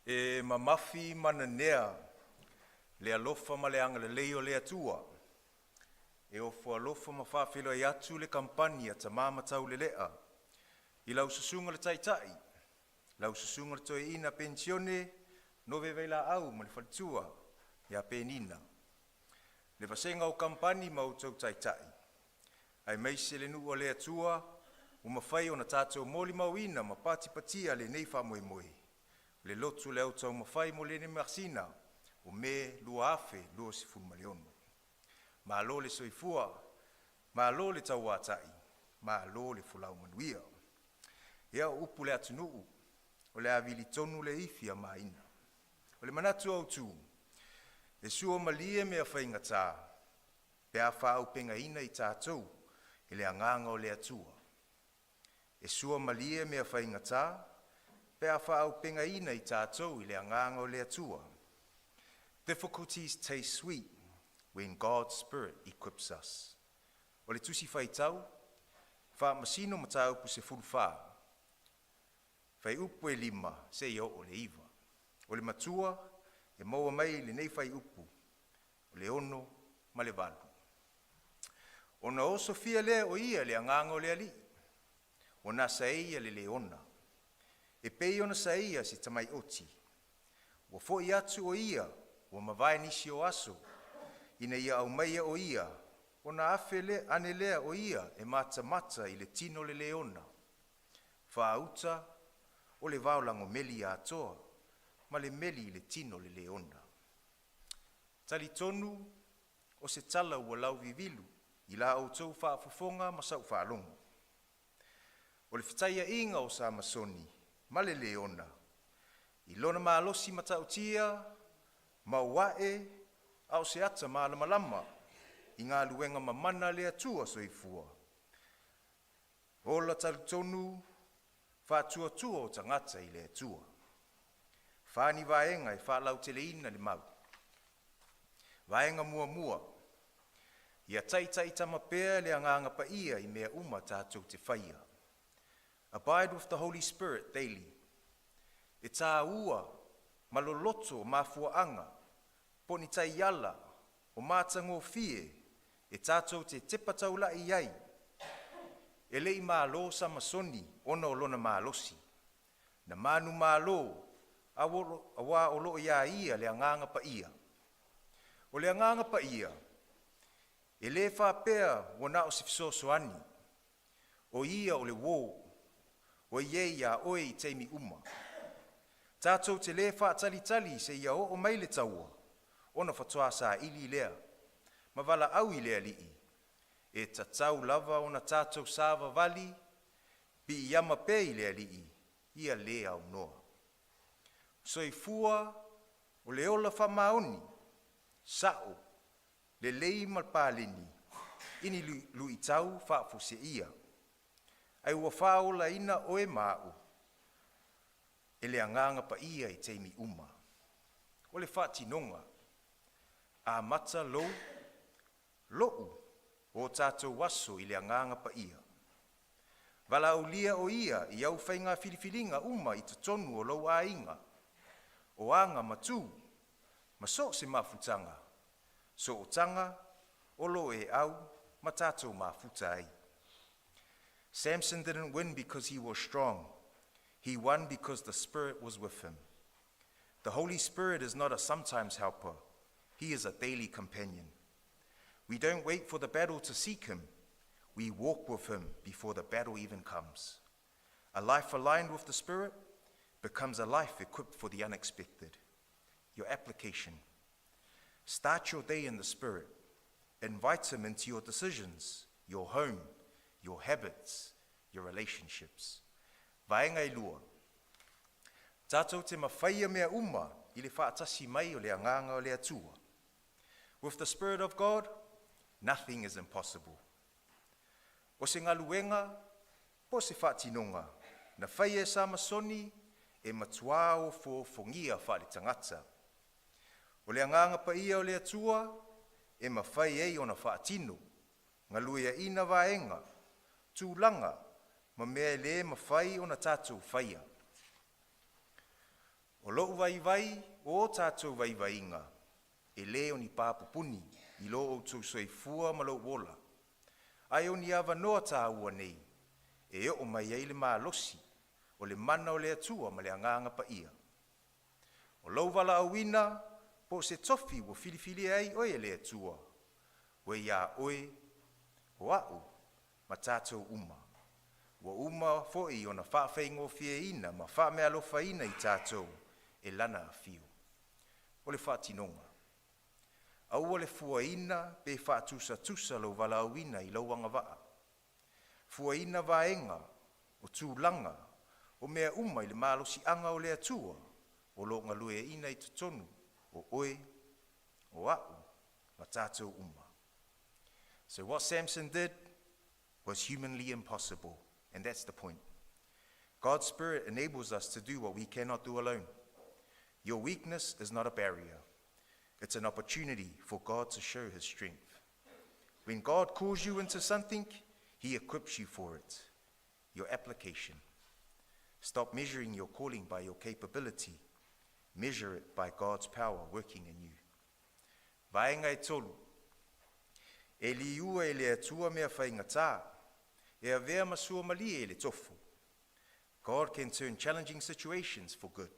E mamafi ma nanea le alofa ma le agalelei o le Atua e ofo alofa ma faafeiloai atu le kamupani a Tama ma Taulelea i lau Susuga i le Taitai, lau Susuga i le Toeaina Penisione Nove Vailaau ma le faletua ia Penina, le vasega o kamupani ma outou taitai, aemaise le nuu o le Atua ua mafai ona tatou molimauina ma patipatia lenei faamoemoe, le lotu le au taumafai mo lenei masina o Me 2026. Malo le soifua malo le tauatai, malo le folau manuia. Ia, o upu i le atunuu, o le a vili tonu le ifi a Maina. O le manatu autu, e suamalie mea faigata pe a faaauupegaina i tatou e le agaga o le Atua. E suamalie mea faigata pe a faaauupegaina i tatou i le agaga o le Atua. Difficulties taste sweet when God's Spirit equips us. O le tusi faitau Faamasino Mataupu 14, fuaiupu 5 seia oo i le 9. O le matua e maua mai i lenei fuaiupu o le 6 ma le 8. Ona osofia lea o ia e le agaga o le Alii, ona asa ai e le leona, e pei ona saia e se tamai oti. Ua foi atu o ia ua mavae nisi o aso, ina ia aumaia o ia, ona afe lea, ane lea o ia e matamata i le tino o le leona, faauta o le vao lagomeli atoa ma le meli i le tino o le leona. Talitonu o se tala ua lauvivilu i la outou faafofoga ma sau faalogo. O le fetaiaiga o Samasoni ma le leona, i lona malosi matautia maoae a o se ata malamalama i galuega mamana a le Atua Soifua, ola talitonu faatuatua o tagata i le Atua. Fa ni vaega e faalauteleina le mau. Vaega muamua, ia taitaitama pea le agaga paia i mea uma tatou te faia. Abide with the Holy Spirit daily. E tāua ma loloto mafuaaga po o ni taiala o matagofie e tatou te tepa taulai i ai. E le i malo Samasoni ona o lona malosi, na manumalo auā o lo o ia ia le agaga paia. O le agaga paia e le faapea ua na o se fesoasoani, o ia o le uō ua i ai ia oe i taimi uma. Tatou te le faatalitali seia oo mai le taua ona faatoa saili lea ma valaau i le Alii. E tatau lava ona tatou savavali piiama pea i le Alii ia le aunoa. Soifua o le ola faamaoni, sao, lelei ma le paleni i ni luitau faafuaseia, ae ua faaolaina oe ma a'u e le Agaga Paia i taimi uma. O le faatinoga, amata lou, lo'u, o tatou aso i le Agaga Paia. Valaaulia o Ia i au faiga filifiliga uma i totonu o lou aiga, o aga ma tu, ma so o se mafutaga, sootaga o lo o e au ma tatou mafuta ai. Samson didn't win because he was strong. He won because the Spirit was with him. The Holy Spirit is not a sometimes helper. He is a daily companion. We don't wait for the battle to seek him. We walk with him before the battle even comes. A life aligned with the Spirit becomes a life equipped for the unexpected. Your application. Start your day in the Spirit. Invite Him into your decisions, your home, your habits, your relationships. Vaega e lua. Tatou te mafaia mea uma i le faatasi mai o le agaga o le Atua. With the Spirit of God, nothing is impossible. O se galuega po o se faatinoga na faia e Samasoni e matuā ofoofogia faale-tagata. O le agaga paia o le Atua e mafai ai ona faatino galueaina vaega, tulaga ma mea e le mafai ona tatou faia. O lo'u vaivai o o tatou vaivaiga, e le o ni pa pupuni i lo outou soifua ma lou ola, ae o ni avanoa taua nei e oo mai ai le malosi o le mana o le Atua ma le Agaga Paia. O lou valaauina po o se tofi ua filifilia ai oe e le Atua, ua ia oe, o a'u ma tatou uma. Ua uma foi ona faafaigofieina ma faameaalofaina i tatou e Lana afio. O le faatinoga. Aua le fuaina pe faatusatusa lou valaauina i lou agavaa. Fuaina vaega o tulaga o mea uma i le malosiaga o le Atua o loo galueaina i totonu o oe, o a'u ma tatou uma. So what Samson did was humanly impossible, and that's the point. God's Spirit enables us to do what we cannot do alone. Your weakness is not a barrier, it's an opportunity for God to show His strength. When God calls you into something, He equips you for it. Your application. Stop measuring your calling by your capability. Measure it by God's power working in you. Vaega e tolu. E liua e le Atua mea faigata, e avea ma suamalie i le tofo. God can turn challenging situations for good.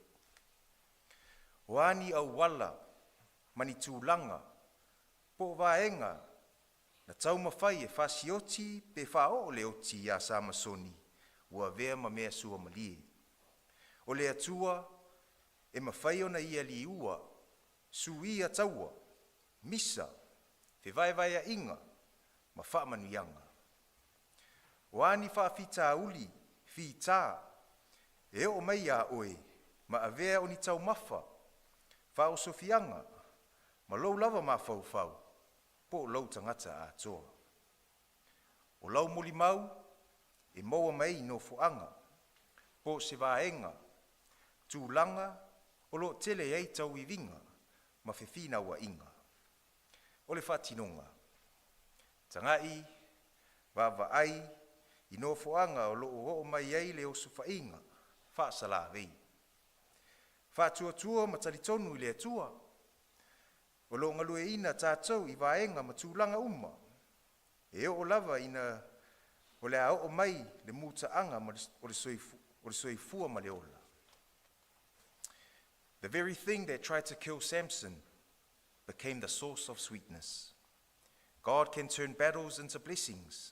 O a ni auala, ma ni tulaga, po o vaega, na taumafai e fasioti pe faaoo le oti iā Samasoni, ua avea ma mea suamalie. O le Atua, e mafai ona ia liua, suia taua, misa, fevaevaea'iga ma faamanuiaga. O a ni faafitauli, fitā, e oo mai iā oe, ma avea o ni taumafa, faaosofiaga, ma lou lava mafaufau, po o lou tagata atoa. O lau molimau, e maua mai i nofoaga, po o se vaega, tulaga o loo tele ai tauiviga ma fefinauaiga. O le faatinoga, tagai vaavaai i nofoaga o loo oo mai ai le osofaiga faasalavei. Faatuatua ma talitonu i le Atua o loo galueaina tatou i vaega ma tulaga uma e oo lava ina o le a oo mai le mutaaga o le soifua ma le ola. The very thing that tried to kill Samson became the source of sweetness. God can turn battles into blessings.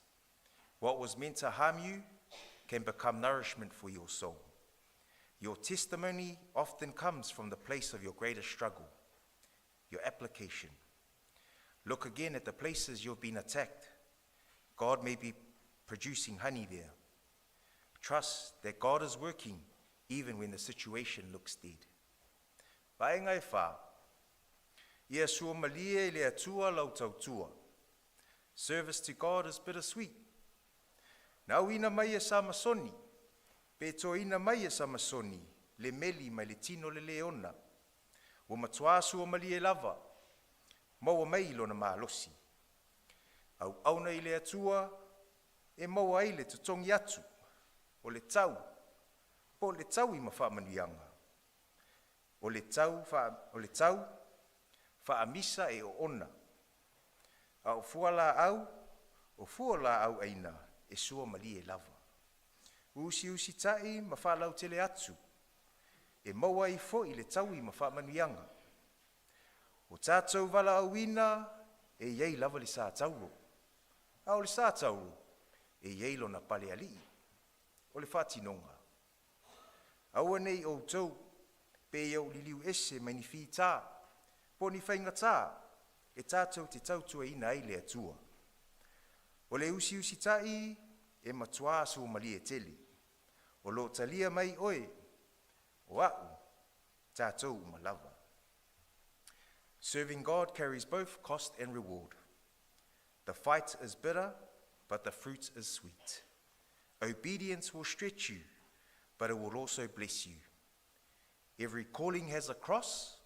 What was meant to harm you can become nourishment for your soul. Your testimony often comes from the place of your greatest struggle. Your application. Look again at the places you've been attacked. God may be producing honey there. Trust that God is working even when the situation looks dead. Vaega e whā, ia suamalie i le Atua lau tautua. Service to God is bittersweet. Na auina mai e Samasoni, pe toina mai e Samasoni, le meli mai le tino o le leona. Ua matuā suamalie lava, maua mai i lona malosi. Auauna i le Atua, e maua ai le totogi atu, o le tau, po o le taui ma faamanuiaga. O le tau, o le tau faamisa e oona. A o fua laau, o fua laau aina e suamalie lava. Usiusita'i ma faalautele atu, e maua ai foi le taui ma faamanuiaga. O tatou valaauina e i ai lava le sa taulo, a o le sa taulo e i ai lona palealii. O le faatinoga. Aua ne i outou pe ia liliu ese mai ni fitā, po o ni faigatā e tatou te tautuaina ai le Atua. O le usiusita'i e matuā suamalie tele. O loo talia mai oe, o a'u, tatou uma lava. Serving God carries both cost and reward. The fight is bitter, but the fruit is sweet. Obedience will stretch you, but it will also bless you. Every calling has a cross,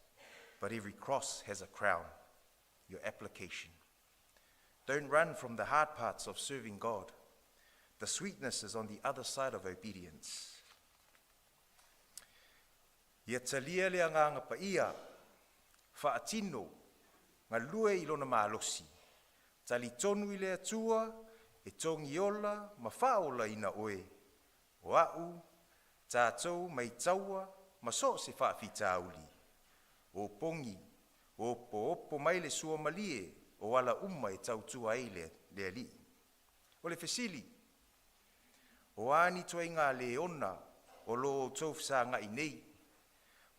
but every cross has a crown. Your application. Don't run from the hard parts of serving God. The sweetness is on the other side of obedience. Ia talia le Agaga Paia, faatino, galue i lona malosi, talitonu i le Atua e togiola ma faaolaina oe, o a'u, tatou mai taua ma so o se faafitauli, opogi opoopo mai le suamalie o ala uma e tautua ai le Alii. O le fesili: O a ni ituaiga leona o lo o outou fesagai nei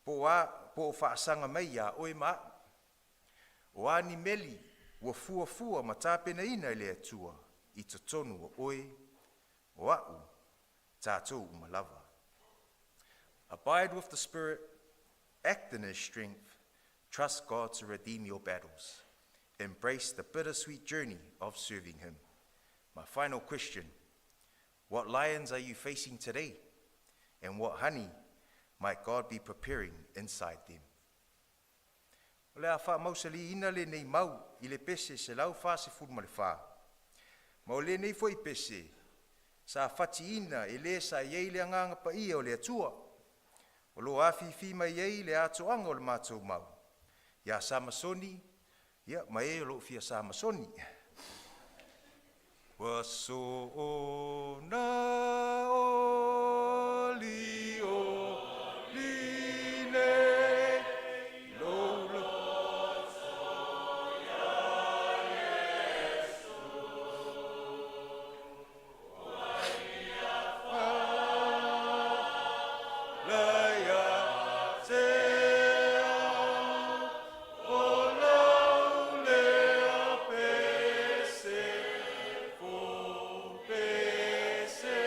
po o faasaga mai ia oe ma a'u? O a ni meli ua fuafua ma tapenaina e le Atua i totonu o oe, o a'u, tatou uma lava. Abide with the Spirit, act in His strength, trust God to redeem your battles. Embrace the bittersweet journey of serving Him. My final question: what lions are you facing today? And what honey might God be preparing inside them? O le a faamausaliina lenei mau i le pese 144, ma o lenei foi pese sa fatiina e le sa i ai le Agaga Paia o le Atua, o lo o afifi mai ai le atoaga o le matou mau ia Samasoni, ia ma e o loo fia Samasoni. Ua soona oli oli nei lou loto ia Iesu, ua ia fala ia te au, o lau lea pese fou, pese.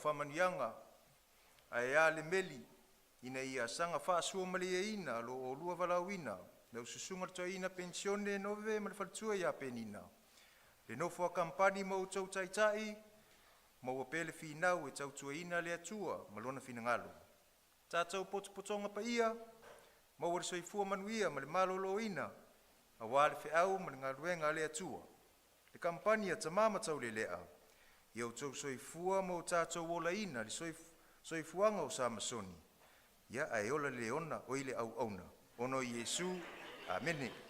faamanuiaga, ae le meli ina ia saga faasuamalieina lo oulua valaauina. Lau susuga i le Toeaina Penisione Nove ma le faletua ia Penina, le nofo a kamupani ma outou taitai, maua pea le finau e tautuaina le Atua ma Lona finagalo. Tatou potopotoga paia, maua le soifua manuia ma le maloloina aua le feau ma le galuega a le Atua. Le Kamupani a Tama ma Taulelea, ia outou soifua ma o tatou olaina le soifuaga o Samasoni, ae ola le auauna ona o Iesu. Amene.